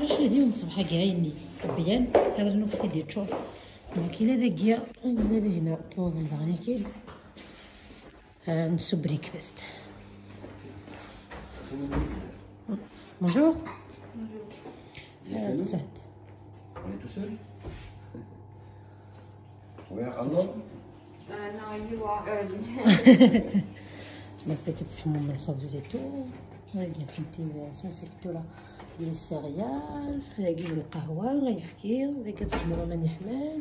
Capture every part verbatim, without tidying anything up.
Acu d yiwen ṣṣbeḥ-agi ɛinni? Byan, ara nufa-t-id yeččur. Donc, ila dagi, ila dagna, ṭwabel daɣen akid. Ah, nsu breakfast. Bonjour. Bonjour. Ah, Tsahed. On est tout seul ? We are alone ? Uh, no, you are early. Donc, كتسحموا من الخبز et tout. Dagi, فهمتي، سميتو كتورة ديال السيريال، داكي القهوة، غيفكي، داكي تسحموا من يحمل،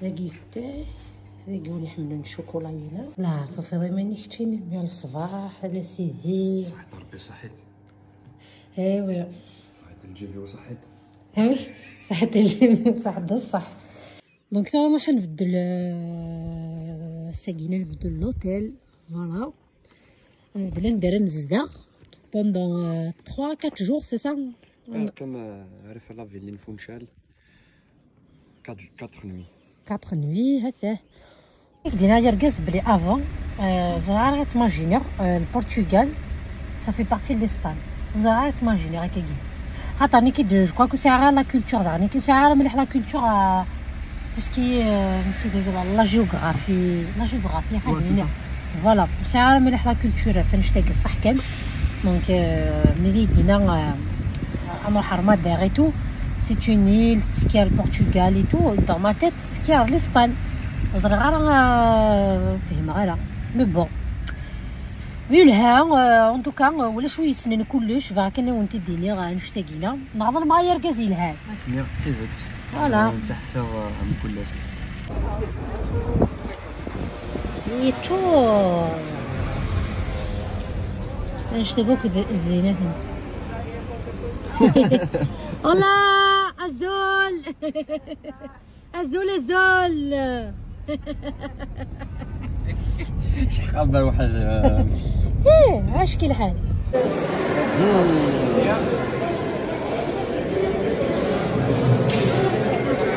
داكي التاي، داكي ولي يحملوا الشوكولا هنا. لا، صافي، ضيماني كتشيني مية الصباح، على سيدي. صحيت ربي، صحيت. ايوا. صحيت الجيفي وصحيت. ايوا، صحيت الجيفي وصحيت، ده الصح. Donc، ça va، راح نبدل، آه، ساقينا نبدل l'hôtel. Voilà. نبدل ندير نزدغ pendant، آه، trois quatre jours، c'est ça. آه، كما عرف لا فيلين فونشال. quatre quatre nuits. Quatre nuits، هاته. دينا يرقز بلي افون، آه، زرار غير تماجينيغ، آه، البرتغال، ça fait partie de l'Espagne. وزرار غير تماجينيغ هكاكي. خاطر نيكي دو، جو كوا كو سي غير لا كولتور، دار نيكي سي غير مليح لا كولتور، آه، تو سكي، آه، ماشي ديك لا جيوغرافي، لا جيوغرافي، ouais, c'est ça. فوالا، سي غير مليح لا كولتور، فنشتاق الصح كان. دونك، آه، ملي دينا، آه، نروح رمادير et tout، c'est une île، تسكير البرتغال et tout، dans ma tête تسكير l'Espagne. وزرغ راه فهمغ راه، mais bon. يلها، آه، en tout cas، آه، ولا شو يسنن كلش، فا كان وانت ديني، آه، نشتاقينا. نهضر مع يرقز يلها. مية تسيفت. Voilà. آه، نتحفظ، آه، مكلس. يتشور. نشتاقوك زيناتنا. Hola، أزول. أزول، أزول. شحال بال واحد، آه. ايه، اش كي الحال؟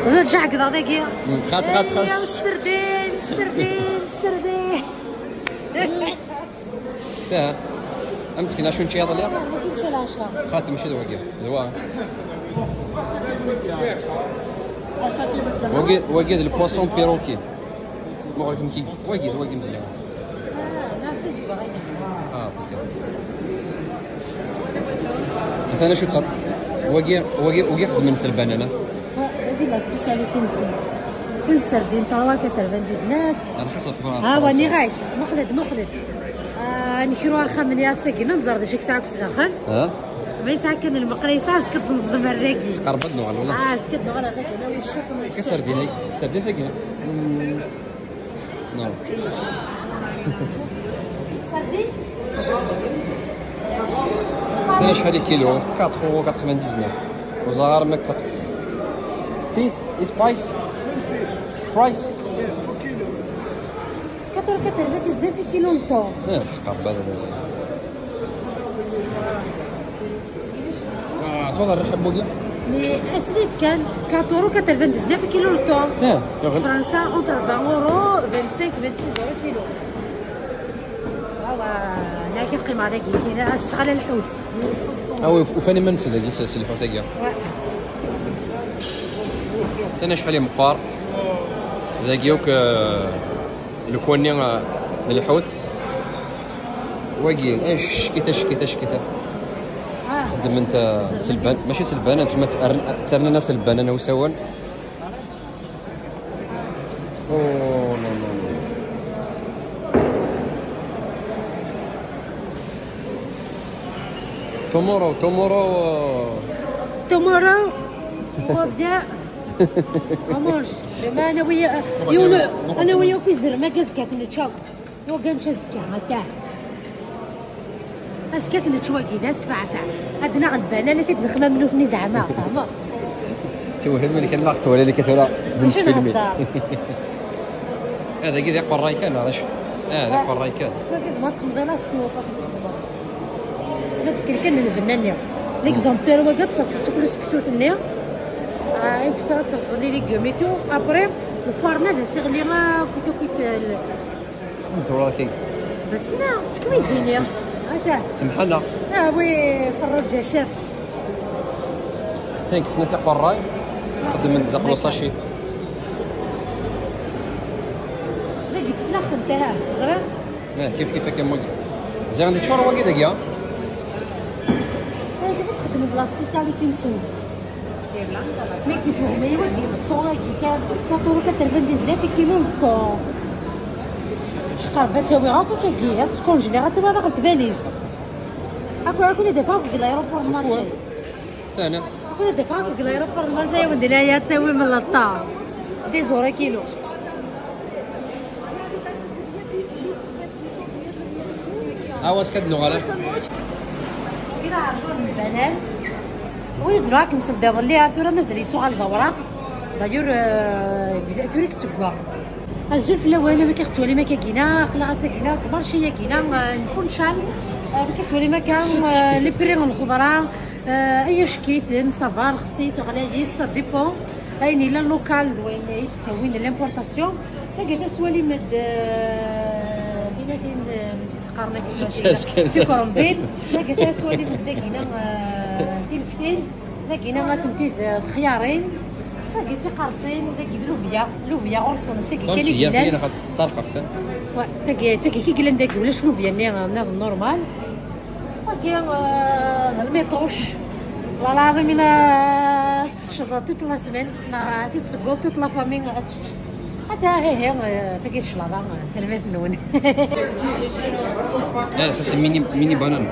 نرجع كذا دقيقة. خاطر، خاطر، خاطر. السردين، السردين، السردين. لا. أمسك لنا شو نشيط اليوم؟ لا، ما كنتش العشاء. خاطر مشي دواقي. دوا. واقي، واقي البواسون بيروكي. ما قلت لك كي، واقي، واقي مزيان. آه، ناس تجيب غير. آه، أوكي. مثلًا شو تصد؟ واقي، واقي، واقي خدم من سلبان أنا. هذه لا سبيسياليتي نسي. كنسردين trois quatre-vingt-dix-neuf. على حسب. ها، واني غايك. مخلد، مخلد. آه، نشرو واخا من ياساكي، ننزر ديك ساعة بس داخل. ها؟ ما يسعى كان المقريسة، اسكت نصدم الراقي. قربت نوع والله. آه، اسكت نوع الراقي، أنا وين الشوط من كسر ديني، سردين تاكي. نعم. سردين؟ هنا شحال الكيلو؟ quatre euros quatre-vingt-dix-neuf. وزهر ما quatre. Fish, is price? Price? quatre euros quatre-vingt-dix-neuf كيلو نطو. ايه، حق عباد. آه، تفضل، رحب بك. مي اسريت كان quatre euros quatre-vingt-dix-neuf كيلو نطو. ايه، يا غل. فرنسا، اونتر vingt euros، vingt-cinq، vingt-six euros كيلو. اوا، لا كيف قيمة هذاك، كاين الصغار الحوس. او، وفاني ما نسى داك يسلسل الحوت هكا. انا شحال يمقار. داك يوك، آه، الكواني، آه، الحوت. واقي، ايش كيتا، ايش كيتا، ايش كيتا. آه. قدم انت سلبان، ماشي سلبان، انتما تأرن-، ترننا سلبان، انا وسوان. Oh, non, non, non. Tomorrow, tomorrow, uh, Tomorrow, on revient. On mange. دابا انا ويا يولو، انا ويا كوزر ما كاز كاتني تشاو. يو كان شاز كان هكا. اش كتنتشواكي دا سفعفع؟ عندنا غلبانه اللي تدخل مملوثني زعما، فاهمه؟ توهم اللي كان ناقص ولا اللي كثر بالنسبه لي. هذا كي يقوى الراي كان، هذا شو؟ اه، هذا يقوى الراي كان. كوكيز ما تخمضينا السوق. ما تفكر كان الفنان اليوم. ليكزومبل تاعو ما قد تصصص في السكسوس النيا. آه، يكسر تصصص لي ليغوم اي تو. ابري الفارنه دا سيغ لي ما كوثو كوث ال- انت وراكي. بس لا، خصك كويزيني. هذا. سمحنا. اه وي، فرج يا شيف. Thanks, nna tiqerray. Xeddmen-d daxel usaci. Dagi ttlaxent, aha, ẓriɣ. Eh, kif kif akka, am wagi. Ziɣen yeččur wagi dagi, ah? Eh, kif txeddmen d la spécialité-nsen. Mi k-yeswehmay wagi, d ṭṭu-agi, ka-, ka ṭṭu-, ka terfed di zdat, i kilu n ṭṭu. Ḥqer, ba tawiɣ akk akkagi, ad skunjliɣ, ad tawiɣ daxel tbalizt. Akk, akk ad d-afeɣ akk deg l'aéroport n Marseille. Tana. Akk ad d-afeɣ akk deg l'aéroport n Marseille, ad wen-d-nini ad tawim laṭa. Des euros kilo. Awas kad nuɣal. Kra rjun n lbanan. Wi d-nruḥ akken seld iḍelli ar tura mazal yettuɣal d awraɣ. D'ailleurs, euh, yebda tura i yettewwa. Azul fell-awen, amek i ɣ-tettwalim akka gina, aql-aɣ ass-agina deg marché-agina, euh, n Funchal. Euh, amek i ɣ-tettwalim akka, euh, les prix n lxeḍra, euh, ay acek-iten, ça va, rxis-it, ɣlayit, ça dépend. Ayen yellan local d wayen i d-ttawin, l'importation. Tagi tettwalim-d, euh, tinatin, euh, amek i s-qqaren akka, Tteskan. Tikrembil. Tagi tettwalim-d dagina, euh, tileftin. Dagina atenti d txyarin. Dagi d tiqerṣin, dagi d lubya. Lubya ɣur-sen, d tagi kan i yellan. Wa, tagi, tagi kan i yellan dagi, ulac lubya-nni, nniḍen normal. Dagi, euh, d lmiṭuc. Wallah lɛaḍim, ina teččeḍ toute la semaine, neɣ ad t-id-tesseggweḍ toute la famille ad tečč. Ata, hi, hi, euh, tagi d cclaḍa, euh, tanemmirt-nwen. Ah, ça, c'est mini, mini banane.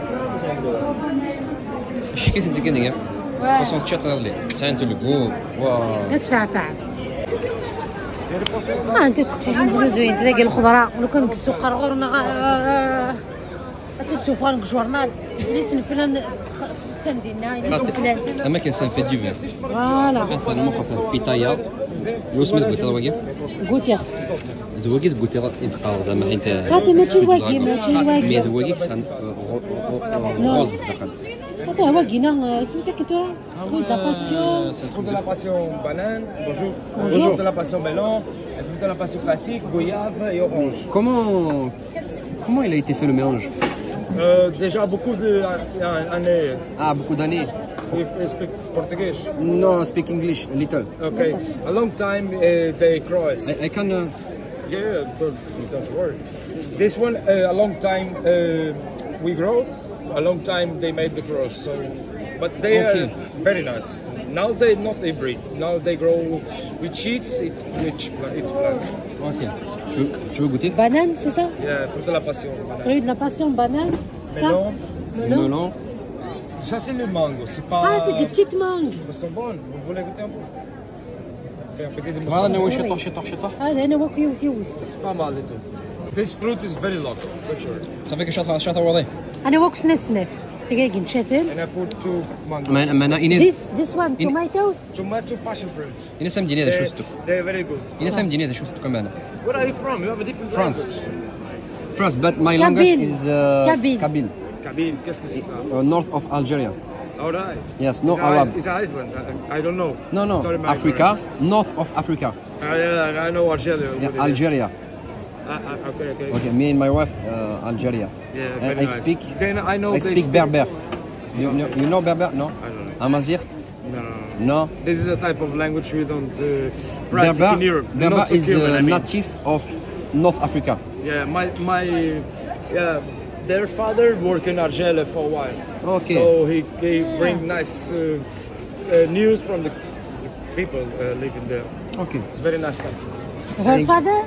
Acek-iten deg-nni. Ouais. Façon teččiḍ iḍelli. Sɛant le goût. Wa. D asfeɛfeɛ. Ah, anta teqcicin zruzuyent dagi lxeḍra. Lukan deg ssuq ɣer ɣur-neɣ, ah, ad tt-id-sufɣen deg jurnal. Ili senflan, attan dinna, ili senflan. Ama kan c'est un fait divers. Voilà. Atan muqef pitaya. Yusmi tgutiḍ wagi? Gutiɣ. D wagi tgutiḍ i d-qqareḍ, ama int. Ata mačči d wagi, mačči d wagi. Mais d wagi ksan, euh, ro-, ro-, ro-, rose daxel. Ata wagi-na, euh, isem-is akken tura? Fruit de la passion. Fruit de la passion banane. Bonjour. Bonjour. Fruit de la passion melon. Et fruit de la passion classique, goyave et orange. Comment, comment il a été fait le mélange? Euh, déjà beaucoup de, euh, années. Ah, beaucoup d'années. We speak Portuguese. No, I speak English a little. Okay. A long time, uh, they cross. I, I can, uh, Yeah, don't, don't worry. This one, uh, a long time, uh, we grow, a long time they made the cross. So, but they are very nice. Now they not they breed. Now they grow with seeds, it, each, pla- each plant. Ok. Tu veux, tu veux goûter? Banane, c'est ça? Yeah, fruit de la passion. Banane. Fruit de la passion, banane. Ça? Melon. Melon. Melon. Ça, c'est le mango. C'est pas. Ah, c'est des petites mangues. Elles sont bonnes. Vous voulez goûter un peu? Voilà, نوي شطح، شطح، شطح. هذا أنا وكيو ثيوث. C'est pas mal et tout. This fruit is very local, for sure. صافي كي شاطر، شاطر وضعي. أنا وكو سنة سنة. تيجي نشاتل. And I put two mangoes. ما، ما أنا إني. This, this one, إني. Tomatoes. Tomato, passion fruit. إني سام ديني هذا شو ستوك. They're very good. إني سام ديني هذا شو ستوك كمان. Where are you from? You have a different language. France. France, but my language is, uh, Kabyle. Kabyle. Kabyle, qu'est-ce que c'est ça? Uh, north of Algeria. All right. Yes, no Arab. It's Iceland. I, I don't know. No, no. Sorry, my Africa, north of Africa. Ah, yeah, I know Algeria. Yeah, Algeria. Ah, ah, okay, okay. Okay, me and my wife, uh, Algeria. Yeah, very nice. Then I know I speak Berber. You know, you know Berber? No? I don't know. Amazigh? No, no, no. No? This is a type of language we don't, uh, practice in Europe. Berber is a native of North Africa. Yeah, my, my, yeah, their father worked in Algeria for a while. Okay. So he, he bring nice, uh, uh, news from the people, uh, living there. Okay. It's very nice country. Her father?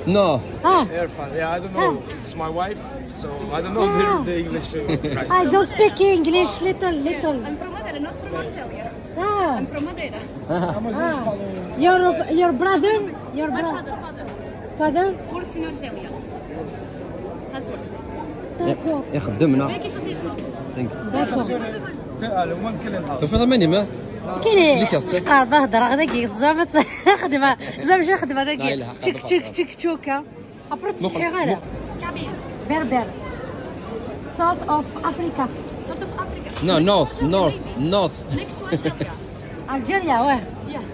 No. Ah. Her father. Yeah, I don't know. It's my wife, so I don't know the, the English, uh, right. I don't speak English, little, little. I'm from Madeira, not from Marseille. Ah. I'm from Madeira. Ah. Your, your brother? Your brother? Father? Works in Australia. Has work. D'accord. يخدمنا. D'accord. Tufiḍ aman-im? Kini, qerba hedreɣ dagi, tẓam ad xedmeɣ, tẓam j xedmeɣ dagi. Tšik, tšik, tšik, tšuka. Après, tsetḥiɣ ara. Berber. South of Africa. South of Africa. No, north, north, north. Next to Algeria. Algeria, ouais. Yeah.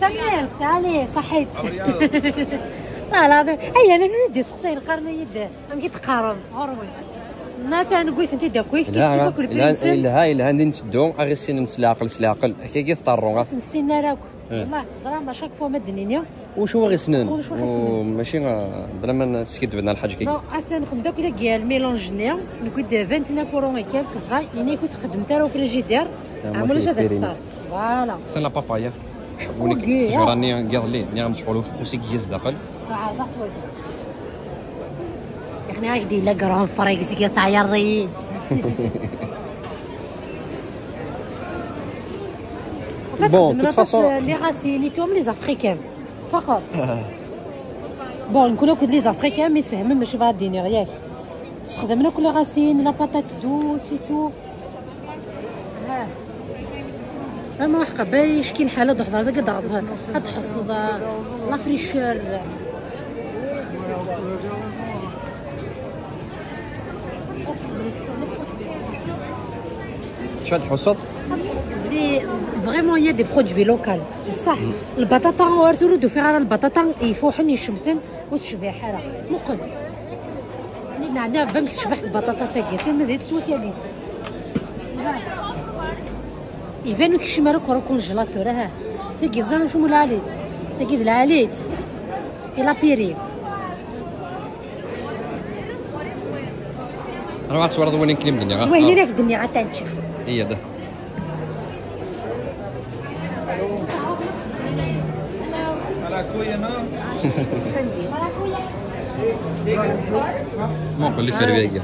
Tanemmirt, allez, ṣaḥit. Ur d-iseqsayen, qqaren-iyi-d, amek i teqqarem? Ɣur-wen. Natan, wwit-tent-id akk, kif kif akk lpri-nsen. Ilha, ilha, anda i netteddu, aɣ-issinen s leɛqel, s leɛqel. Akkagi teṭṭerru, ah. Ur ten-ssinen ara akk. Eh. Wallah, teẓram, à chaque fois ma d-nini. Ulac wi ɣ-issnen. Ulac wi ɣ-issnen. U mačči, ah, bla ma neskidben ar lḥaǧa-agi. Non, atan nexdem-d akk dagi lmélange-nni. Nekwi d vingt-neuf euros et quelques, ẓẓay, ini-k ur txeddmemt ara au frigidaire. Ah, ɛam ulac ad ixṣer. Voilà. C'est la papaya. Wagi, ttejra-nni n yiḍelli, nniɣ-am tecɣel ufeqqus i yezzi daxel. Ɛerḍeɣ-t wagi. Yeɣni ak-d-yella grand frère seg-a ttɛeyyaṛ-iyi. Bon, de toute façon, les racines et tout, les Africains. Faqeɣ. Bon, nekni akk d les Africains, mi tfehmem acu bɣiɣ ad d-iniɣ, yak. Sxedmen akk les racines, la patate douce et tout. Ah. Vraiment, ḥqa, bay icki lḥal ad d-hḍer, ad d-hḍer, ad tḥusseḍ, ah, la fraîcheur. Acu ad tḥusseḍ? Vraiment, il y a des produits locaux. صح. البطاطا، ur tura d-ufiɣ ara البطاطا ifuḥen, icemten. Ur tecbiḥ ara. Muqel. Nina, nina, bamek tecbeḥ tbaṭaṭa-tagi, atan mazal teswa akal-is. Iban ur tekcim ara akk ɣer ukunjlatur, aha. Tagi, teẓram acu lɛali-tt? Tagi d lɛali-tt. I la piri. Ruḥ ad twalaḍ wayen akken i m-d-nniɣ, ah. Wayen i ak-d-nniɣ, ad t-ččeɣ. Iya, da. Maracuya, no? Muqel i terbaga.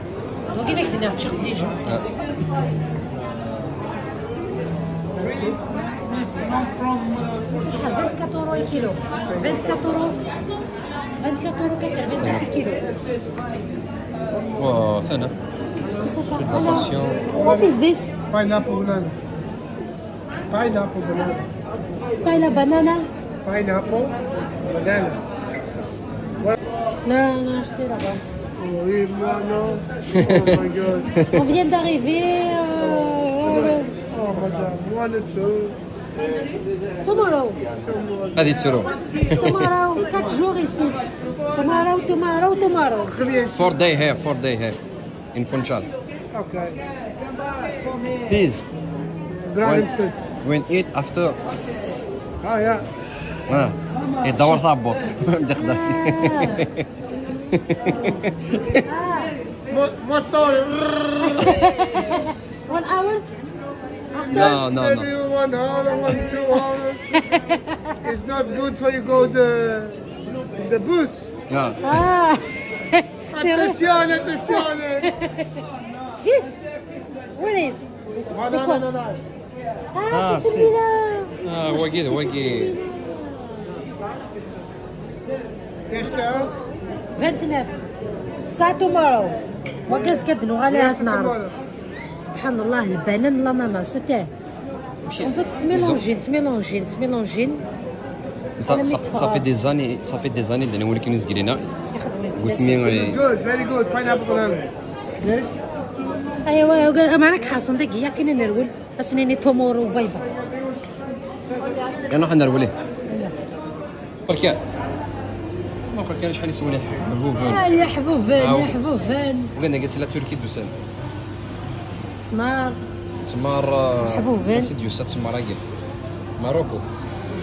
Wagi d ak-d-nniɣ ččiɣ déjà. Ah. Vingt-quatre euros le kilo. Vingt-quatre euros. Vingt-quatre euros quatre-vingt-dix le kilo. Wa, tana. C'est pour ça. Alors, what is this? Pineapple banana. Pineapple banana. Pineapple banana. Pineapple banana. Non, non, je sais là-bas. Oui, moi, non. Oh my God. On vient d'arriver, euh, euh, Oh, madame, one or two. Tomorrow. Tomorrow, quatre jours ici. Tomorrow, tomorrow, tomorrow. Four day here, four day here. In Funchal. Okay. Please. When, when eat after. Ah, yeah. Ah. Eh, dawar tabot. Mo-, motor. One hour? After? No, no, no. Maybe one hour, one, two hours. It's not good for you go the, the bus. Yeah. Ah. C'est vrai. Attention, attention. This? What is? C'est quoi? Ah, c'est celui-là. Ah, wagi, wagi. Vingt-neuf. Ça tomorrow. Wagi, c'est que nous allons tomorrow. سبحان الله، البنان، l'ananas, c'était. En fait, تميلونجين، تميلونجين، تميلونجين. Ça, ça, ça fait des années, ça fait des années d-newwel kan izgil-inna. It's good, very good, pineapple banana. Yes? ايوا، معنا كحرصن دقيقة كاين نرول. As-nini tomorrow, bye bye. Iruḥ ad nerwel. Berkan. Ma berkan acḥal yeswa lḥebbuben. Ah, ya ḥbuben, ah, ya ḥbuben. Uganda-agi si la Turquie d-usan. Tmar. Tmar, ah, ḥbuben. Asi d-yusa tmar-agi. Maroko.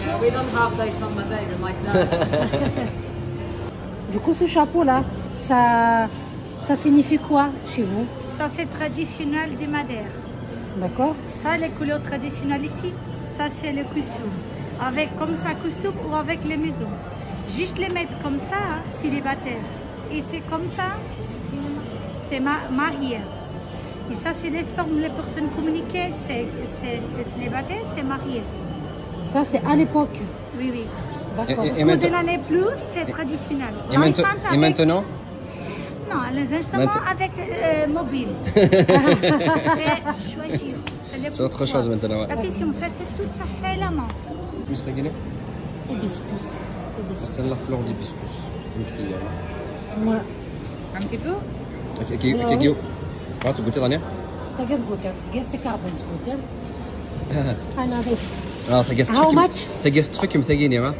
Yeah, we don't have like some Madeira like that. Du coup, ce chapeau-là, ça, ça signifie quoi chez vous? Ça, c'est traditionnel de Madère. D'accord. Ça, les couleurs traditionnelles ici, ça, c'est le kusum. Avec comme ça, kusum ou avec les maisons. Juste les mettre comme ça, hein, célibataire. Et c'est comme ça, c'est ma, marié. Et ça, c'est les formes, les personnes communiquées, c'est, c'est, les célibataires, c'est marié. Ça, c'est à l'époque. Oui, oui. D'accord. Et, et, et maintenant, l'année plus, c'est traditionnel. Et maintenant, non, les instruments avec, euh, mobile. C'est choisi. C'est autre chose maintenant, ouais. Attention, ça, c'est tout ça fait la main. Hibiscus. Hibiscus. C'est la fleur d'hibiscus. Ouais. Un petit peu. Tagi, tagi, tagi. Tagi tgoûter, Tania? Tagi tgoûter, c'est carbone tgoûter. Ah, tagi. How much? Tagi tfekkem tagi-nni, ha?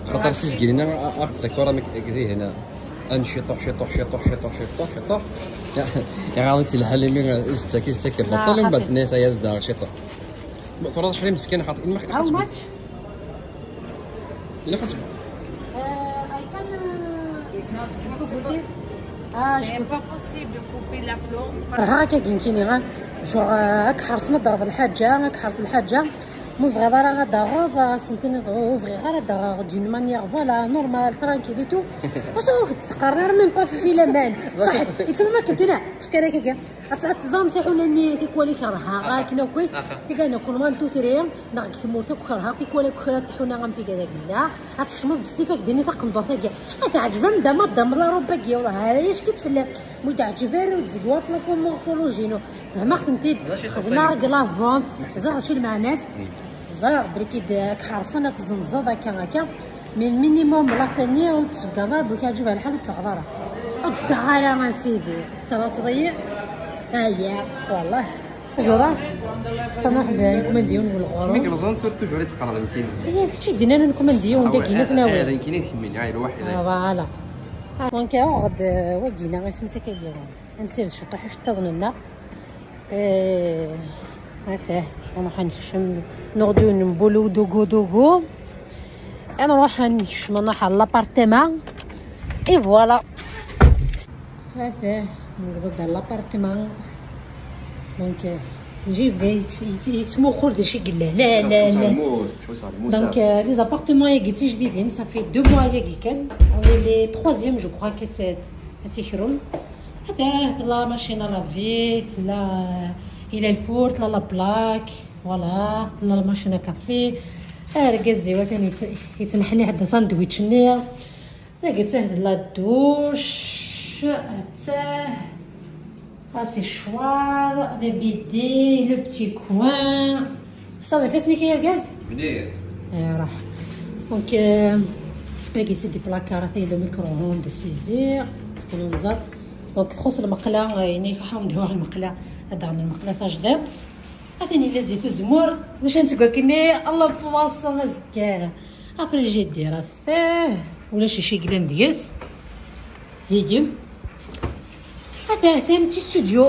Xaṭer si zgilin-a, a, a, ɣ-ttzaktuṛ amek, di hna. Ad nciṭuḥ, ciṭuḥ, ciṭuḥ, ciṭuḥ, ciṭuḥ, ciṭuḥ. Iɣaḍ-itt lḥal imi yettak, yettak, ibeṭṭel, mbeɛd tenna-yas ad aɣ-nciṭuḥ. Tura d acu ara m-d-fken, xaṭi, ma How much? Ilaq ad Uh, I can. Uh, It's not je peux possible. Goûter. Ah, je C'est peux pas possible de couper la fleur. Ɣer akka gintini, ha. Genre, euh, ad k-ḥersen ad d-taɣeḍ lḥaǧa, ad k-ḥersen lḥaǧa. Ma ur tebɣiḍ ara ad d-taɣeḍ, euh, ad sen-tiniḍ, ur bɣiɣ ara ad d-taɣeḍ d'une manière, voilà, normale, tranquille et tout. Ur s-teqqaren ara même pas fi laman. Ṣaḥit, yettmam akken tina, tefkan akka. Ad ad teẓrem tiḥuna-nni tikwal i kerheɣ, akken akk, tiga nekkni one, two, three, neɣ deg tmurt akk kerheɣ, tikwal akk kra n tḥuna am tiga dagi, la. Ad tkecmeḍ bessif ak d-ini taqendurt-agi. Ad teɛǧeb-am da ma d-am la robe-agi, wellah, ara yac-kit fell-am. Ma ur d-teɛǧib ara, ur d-zegwa ɣef la fo-, morphologie-inu. Fehmeɣ-tent-id, xedmeɣ deg la vente, ẓriɣ acu lmeɛna-s. Ẓriɣ belli k-id-, k-ḥersen ad tzenzeḍ akka, akka. Mais minimum la fin-nni ur d-tsebgaḍ ara, belli k-yeɛǧeb lḥal ur d-tettaɣeḍ ara. Ur d-tettaɣ ara, a sidi. Tettalaseḍ-iyi? Aya, wallah. Jura, ad nruḥ ad nkumandi yiwen n ulɣuṛu. Mi yelẓen, tura toujours i d-teqqareḍ nekkini. Iya, kečč i d-yennan ad nkumandi yiwen dagi, ad t-nawi. D nekkini d kemmini, ay lwaḥid. Ah, voilà. Donc, uɣeɣ-d, euh, wagina, isem-is akka yiwen. Ad nsired ciṭuḥ iceṭṭiḍen-nneɣ. Eh, ata, ad nruḥ ad nekcem, nuɣ-d yiwen n bulu dugu dugu. Ad nruḥ ad nekcem, ad nruḥ ɣer l'appartement. Et voilà. Ata, newweḍ-d ɣer l'appartement. Donc, euh, yebda yettf-, yett-, yettmuqul d acu i yella. La, la, la. Donc, euh, les appartements-agi d tijdidin, ça fait deux mois-agi kan. On est les troisième, je crois, que t-, ad tikrum. Ata, tella la machine à laver, tella, euh, il y a le four, tella la plaque, voilà, tella la machine à café. Argaz-iw atan yett-, yettneḥniḥ-d sandwich-nni. Tagi d la douche, attah, la séchoir, le bidet, le petit coin. Ça, c'est fini, argaz? Venez. Donc, euh, tagi c'est des placards, c'est le micro-ondes, c'est des, ce que nous avons. Donc, تخص المقلة، يعني، حاول ندير واحد المقلة، هذا عن المقلة تاع جديد. عطيني لي زيت وزمور، باش نسقى كني، الله بفواصة مزكان. Après, j'ai des raffaires، ولا شي شي قلان ديس. Légumes. هذا c'est un petit studio.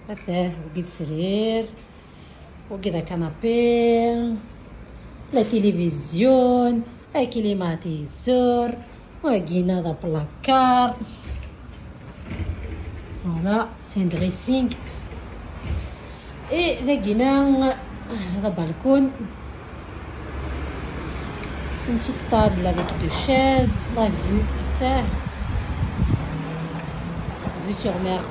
هذا وقيت سرير، وقيت canapé، la télévision، un climatiseur، وقينا هذا placard. Voilà, c'est un dressing. Et dagi هذا balcon. Une petite table avec deux chaises. La vue, tiens. Vue sur mer.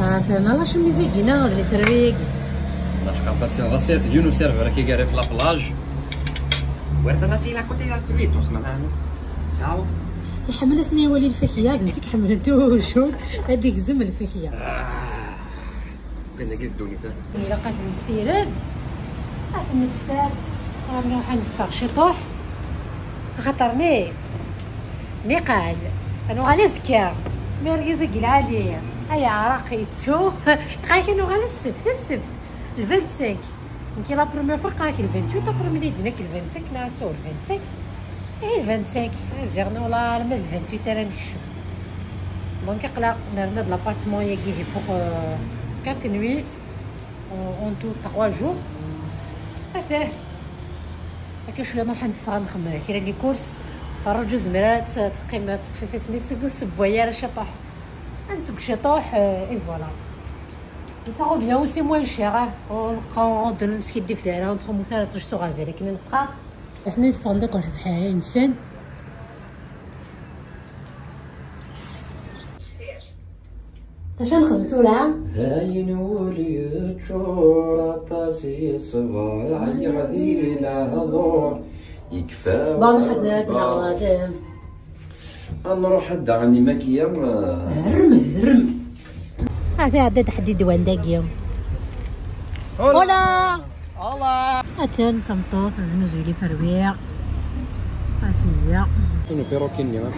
Ah, c'est la chemise-agi, les fruits. Laqqa passer d yiwen userver akka gar ɣef la plage. Werda la sila côté la fruitos, madame. Ciao. Iḥemmel asen yawali lfakya, d nekk ḥemmlen toujours ad igzem lfakya. Kan dagi ddunit. Ilaq ad nessired, ad nefser, ad nruḥ ad neffeɣ ciṭuḥ. Axaṭer ni, niqal, ad nuɣal azekka. Mi argaz-agi lɛali, ay aɛraq yettu, iqal-ak ad nuɣal ssebt, ssebt, le vingt-cinq. Nekk la première fois qqareɣ-ak le vingt-huit, après mi d-yenna-k le vingt-cinq, neɣ ass-a le vingt-cinq. Eh, le vingt-cinq, ziɣ nula arma d le vingt-huit ara nekcem. Donc, aql-aɣ nerna-d l'appartement-agi pour, euh, quatre nuits, euh, en tout trois jours. Atah. Akka cwiya nruḥ ad neffeɣ ad nexdem kra n les courses. Rǧu zemra ad t-, teqqim ad teṭṭef ifassen-is seg ur tessewway ara ciṭuḥ. Ad nseww ciṭuḥ, euh, et voilà. Ça revient aussi moins cher, hein. Ur neqqar, ur d-neskiddib ara, ur nettɣummu ara aṭas s uɣerbal akken i neqqar. Atni teffɣen-d akk ɣer tebḥirin-nsen. D acu ara nexdem tura? D ayen wul yeččur aṭas i ṣṣber, ɛyiɣ di lehdur, yekfa. Bon, ḥedd ad neɣ ad Ad nruḥ ad d-aɣen imakya. Rrem, rrem. Ah, tɛedda-d ḥedd i ddwan dagi. Hola. Hola. Atan d tameṭṭut, znuzuy li ferwiɣ. Asiya. Inu piroki-nni, ha?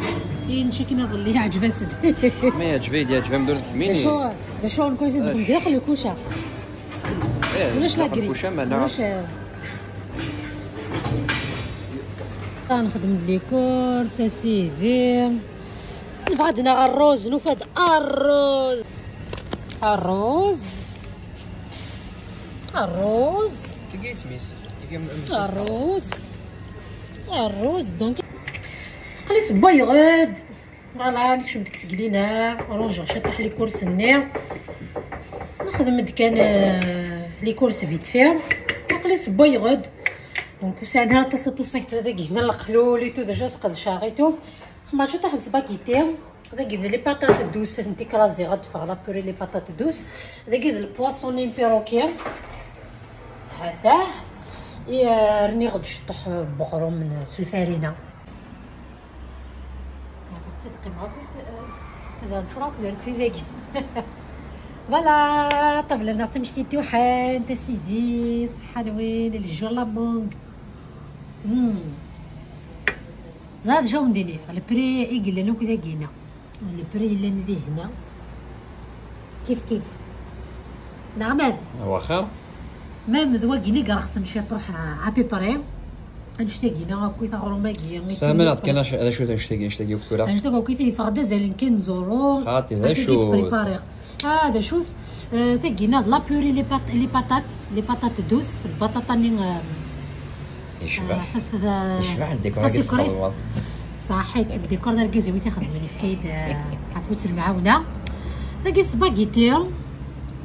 Iyen cikin iḍelli, yeɛǧeb-as-d. Ma yeɛǧeb-iyi, yeɛǧeb-am dur tḥemmini. D acu, d acu nekni tidxem daxel lkuca. Eh, ulac la grille. Lkuca, ma ulac, eh. Nexdem les courses a sidi. Nebɣa ad naɣ rruz, nufa-d rruz. Rruz. Rruz. Tagi isem-is. Tagi m-, m-, Rruz. Rruz, donc. Aql-i ssewwayeɣ-d. Voilà, nekcem deg tseglina, ṛujaɣ ciṭuḥ les courses-nni. Nexdem-d kan, euh, les courses vite fait. Aql-i ssewwayeɣ-d. Donc, ur sɛiɣ ara aṭas, aṭas n dagi hna, leqlul et tout, déjà sqedceɣ et tout. Xemma ciṭuḥ n spaghetti. Dagi d les patates douces, nti kraziɣ ad d-teffeɣ la purée les patates douces. Dagi d le poisson perroquet. Hatah. Et, euh, rniɣ-d ciṭuḥ n weɣrum s lfarina. Ttedqim ɣef azal ččur akk d rrkel dagi. Voilà, ṭabla-nneɣ d tamectit tiwḥant, a sidi, ṣeḥḥa-nwen, le jour la mangue. Hmm. Ẓad acu wen-d-iniɣ, le prix i yellan akk dagi-na. Le prix yellan dihna. Kif kif. Neɣ mad? Waxa. Même d wagini i yerxsen ciṭuḥ, à peu près. Annect-agi-na akk-it aɣrum-agi. Sfehmem-aɣ-d kan acu, d acu-t annect-agi, annect-agi akk tura. Annect-agi akk-it yeffeɣ-d azal n quinze euros. Xaṭi, d acu-t? Préparé. Ah, d acu-t? Euh, tagi-na d la purée, les pat-, les patates, les patates douces, lbaṭaṭa-nni, euh, Yecbeḥ. Ah, tas-, Yecbeḥ ddikor-agi tasukrit. Tesxedmeḍ. Ṣaḥit, ddikor d argaz-iw i t-ixedmen, yefka-yi-d, euh, afus n lemɛawna. Tagi d spaghetti.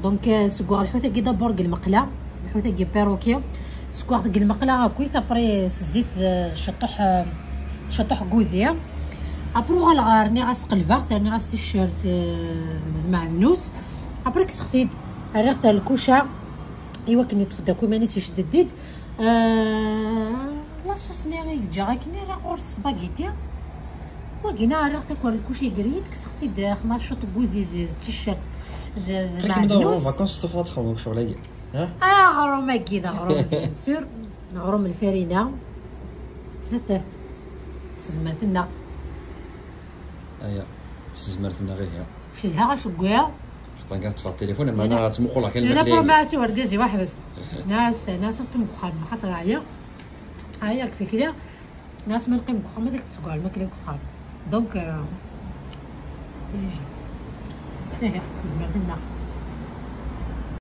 Donc, euh, seggaɣ lḥut-agi d'abord deg lmeqla. Lḥut-agi perroquet. Seggaɣ-t deg lmeqla akkit, après s zzit, euh, ciṭuḥ, euh, ciṭuḥ n wudi. Après uɣaleɣ rniɣ-as, qelbeɣ-t, rniɣ-as ticcert, euh, d lmeɛdnus. Après kkseɣ-t-id, rriɣ-t ar lkuca i wakken yeṭṭef-d akk iman-is, icedd-d. Euh, la sauce-nni i yeǧǧa akken, rriɣ ɣur-s spaghetti. Wagi-na rriɣ-t akk ar lkuca, yeger-iyi-d, kkseɣ-t-id, xemma ciṭ n wudi d, d ticcert d, d lmeɛdnus. Vacances, tufɣa txedmeḍ ccɣel-agi. Ha? Aɣrum-agi d aɣrum, bien sûr. Aɣrum n lfarina. Ata. S tezmert-nneɣ. Aya. S tezmert-nneɣ ihi. Cedhaɣ aceggeɛ. Ṭanga teṭṭfeɣ tilifun, ama ana ttmuquleɣ kan. Yella lmakla-agi. Pour ma si urgaz-iw aḥbes. Nas, nas, qqim deg uxxam, xaṭer ɛyiɣ. Ɛyiɣ deg tikli. Nas ma neqqim deg uxxam, ad ak-d-sseggreɣ lmakla deg uxxam. Donc, euh, ihi, s tezmert-nneɣ.